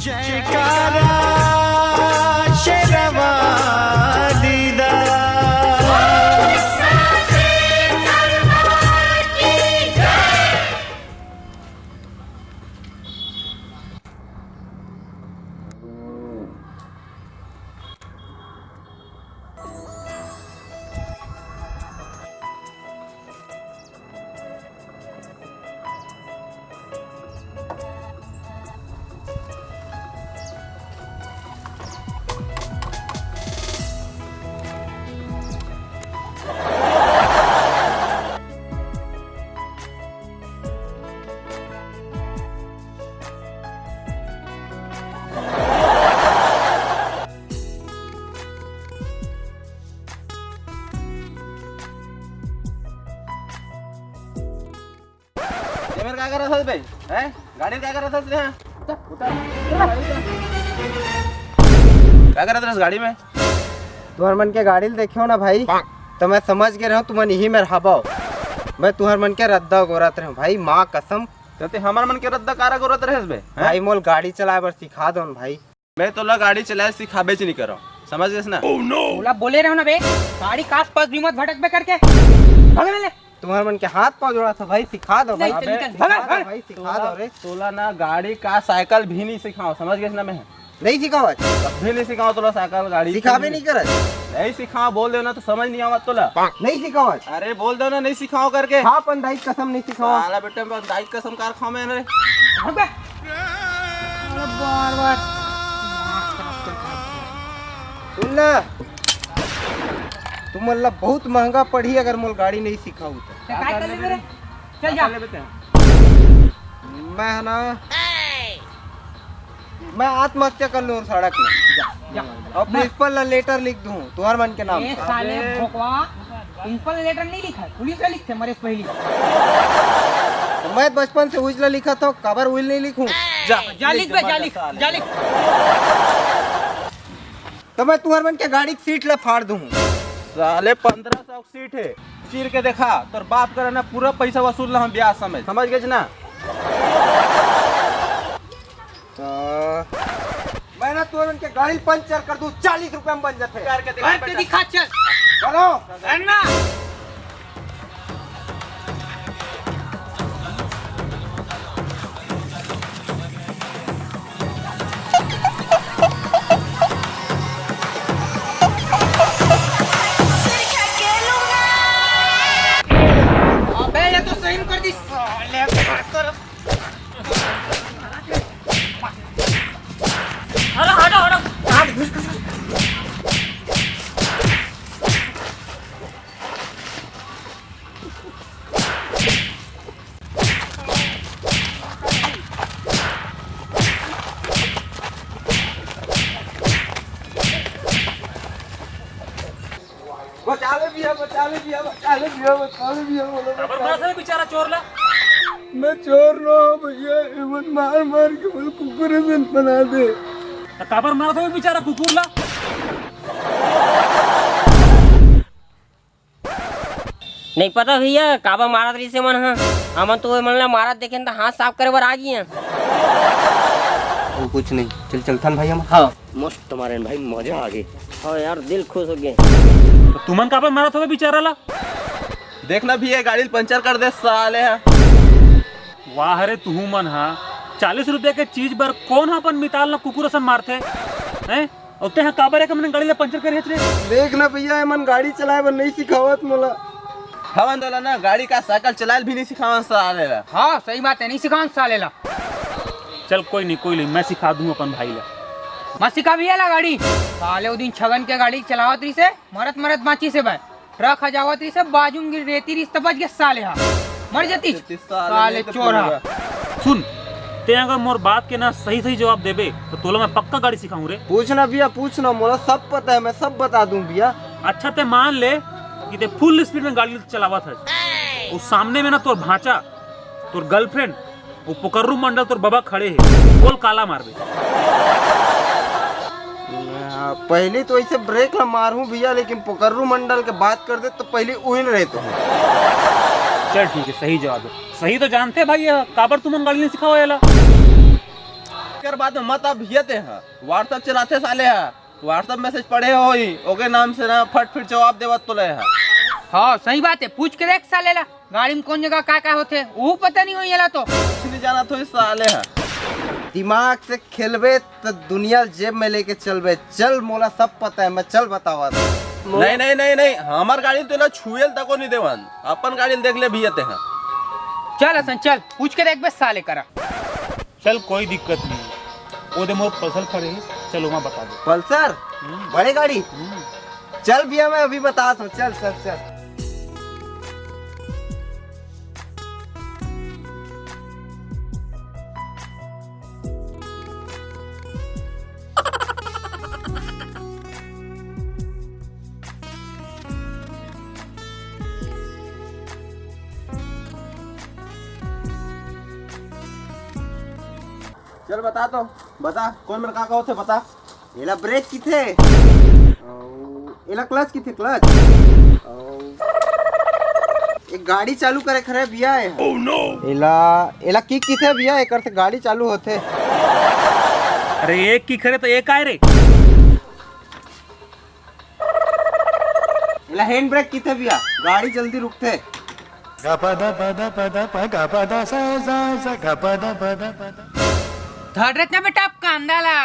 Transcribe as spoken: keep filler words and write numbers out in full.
जयकारा शेरवाली दा। ये मेरे का करत हस बे? हैं? गाड़ी का करत हस रे? हाँ? उतर। का करत रहस गाड़ी में? तुहर मन के गाड़ी ल देखे हो ना भाई, तो मैं समझ गे रहूं तुमन इही में रहबो। मैं तुहर मन के रद्दा गोरत रहूं भाई, माँ कसम। तो ते हमर मन के रद्दा कारा गोरत रहस बे? हैं? भाई मोल गाड़ी चलाए बर सिखा दो न भाई। मैं तोला गाड़ी चलाए सिखाबेच नहीं करो, समझ गेस ना? ओला बोले रहो ना बे, गाड़ी का आसपास भी मत भटक बे करके। भाग ले। तुम्हारे मन के हाथ पाँव जोड़ा था भाई, सिखा दो भाई। नहीं, चल निकल, भाग, सिखा दो भाग। भाई, सिखा दो रे। तोला ना गाड़ी का साइकिल भी नहीं सिखाओ, समझ गेस ना? मैं नहीं सिखावत। कभी नहीं सिखाओ तोला साइकिल गाड़ी। सिखाबे नहीं करत। नहीं सिखाओ, बोल देना तो समझ नहीं आवत तोला। नहीं सिखावत। अरे बोल दो ना, नहीं सिखाओ करके। हाँ, अपन दाई कसम नहीं सिखाओ। साला बेटा, मैं दाई कसम कार खाओ मैं रे। भाग बे। अरे बार बार। सुन ना, तुमन ला बहुत महंगा पड़ही अगर मोल गाड़ी नहीं सिखाऊ तो। ते काय कर लेबे रे? चल जा। कर लेबे ते। मैं है ना, मैं आत्महत्या कर लूँ सड़क में। जा। और प्रिंसिपल ला लेटर लिख दूँ तुहर मन के नाम ए से। साले भोकवा, प्रिंसिपल ने लेटर नहीं लिखा है, पुलिस ने लिखते मरे से पहले। तो मैं बचपन से उजला लिखा था, काबर उइल नहीं लिखूँ? जा, जा लिख बे, जा लिख, जा लिख। तो मैं तुहर मन के गाड़ी की सीट ला फाड़ दूँ। साले पंद्रह सौ की सीट है, चीर के देखा, तोर बाप करे ना पूरा पैसा वसूल ला हम ब्याज समेत, समझ गेस ना? तो मैं ना तुहर मन के गाड़ी पंचर कर दूँ, चालीस रुपया में बन जाते। करके दिखा करके बेटा। दिखा, चल। चलो। करना। अबे ये तो सही कर दी साले। अरे हटो, हटो। बचा ले भैया, बचा ले भैया, बचा ले भैया, बचा ले भैया, बोलो, काबर बचा मारत ले। हवे बेचारा चोर ला? मैं चोर ना हूँ भैया, एमन मार मार के मोला कुकुर असन बना दे। त काबर मारत हवे बेचारा कुकुर ला? नहीं पता भैया, काबर मारत रहिस एमन ह। हमन तो एमन ला मारत देखेन त हाथ साफ करे बर आ गियन। वो कुछ नहीं, चल चलथन भाई हम। हाँ। मस्त मारे भाई, मजा आ गई। हाँ यार, दिल खुश हो गए। तो तुमन काबर मारत हवे बेचारा ला? देख ना भैया, गाड़ी ल पंचर कर दे साले ह। वाह रे, तुहू मन हा चालीस रुपया के चीज बर कौन हा अपन मिताल ला कुकुर असन मारथे, हैं? अउ तेहा काबर एक मन गाड़ी ला पंचर करे हच रे? देख ना भैया, एमन गाड़ी चलाए बर नहीं सिखावत मोला। हवन तोला ना गाड़ी का साइकिल चलाए भी नहीं सिखावन साले ला। हाँ, सही बात है, नहीं सिखावन साले ला। चल कोई नहीं, कोई नहीं, मैं सिखा दूँ अपन भाई ला। मत सिखा भैया ला गाड़ी। साले वो दिन छगन के गाड़ी चलावत रहिस हे, मरत मरत बाँचिस हे भाई। ट्रक ह जावत रहिस हे, बाजू में गिर रेती रहिस त बच गे साले हा। मर जतिस। साले चोर हा। सुन, ते अगर मोर बात के ना सही सही जवाब देबे तो तोला मैं पक्का गाड़ी सिखाऊं रे। पूछ ना भैया, पूछ ना, मोला सब पता है, मैं सब बता दूं भैया। अच्छा, ते मान ले कि ते फुल स्पीड में गाड़ी चलावत हस, अउ सामने में ना तोर भांचा, तोर गर्लफ्रेंड, वो पोकर्रू मंडल तोर बबा खड़े हे, बोल काला मारबे? पहली तो ऐसे ब्रेक ला मारहूँ भैया, लेकिन पोकर्रू मंडल के बात कर दे तो पहली उहिल रहे तो। चल ठीक है, सही जवाब है। सही तो जानते भाई, ये काबर तुमन गाड़ी नहीं सिखाओ एला? कर बाद में मत अब हियते ह। WhatsApp चलाथे साले ह। WhatsApp message पढ़े होही, ओके नाम से ना फट फिट जवाब देवत तो ले ह। हाँ, सही बात है, पूछ के देख साले ला, गाड़ी में कौन जगह का का होथे, वो पता नहीं होई एला तो। कुछ नहीं जाना थो इस साले ह। दिमाग से खेलबे त दुनिया जेब में लेके चलबे। चल, मोला सब पता है, मैं चल बतावा। नहीं, नहीं, नहीं, नहीं, हमार गाड़ी तो एला छुएल तको नहीं देवन, अपन गाड़ी देख ले भैया ते ह। चल हसन, चल, पूछ के देखबे साले करा। चल, कोई दिक्कत नहीं है। वो दे मोर पल्सर खड़े है, चल, वहाँ बता दे। पल्सर? हम्म। बड़े गाड़ी? हम्म। चल भैया, मैं अभी बताता हूँ। चल, चल, चल। चल बता तो, बता, कोन मेर का का होथे, बता। एला ब्रेक किथे? अउ एला क्लच किथे, क्लच? अउ एक गाड़ी चालू करे खरे बिया ए। Oh no! एला, एला किक किथे बिया, एकर से गाड़ी चालू होथे। अरे एक किक खरे तो एक आए रे। एला हैंड ब्रेक किथे बिया, गाड़ी जल्दी रुकथे। गपा दा पा दा पा दा पा गपा दा सा सा सा गपा दा पा दा पा दा। धर रहे ना बेटा आप कांदा ला।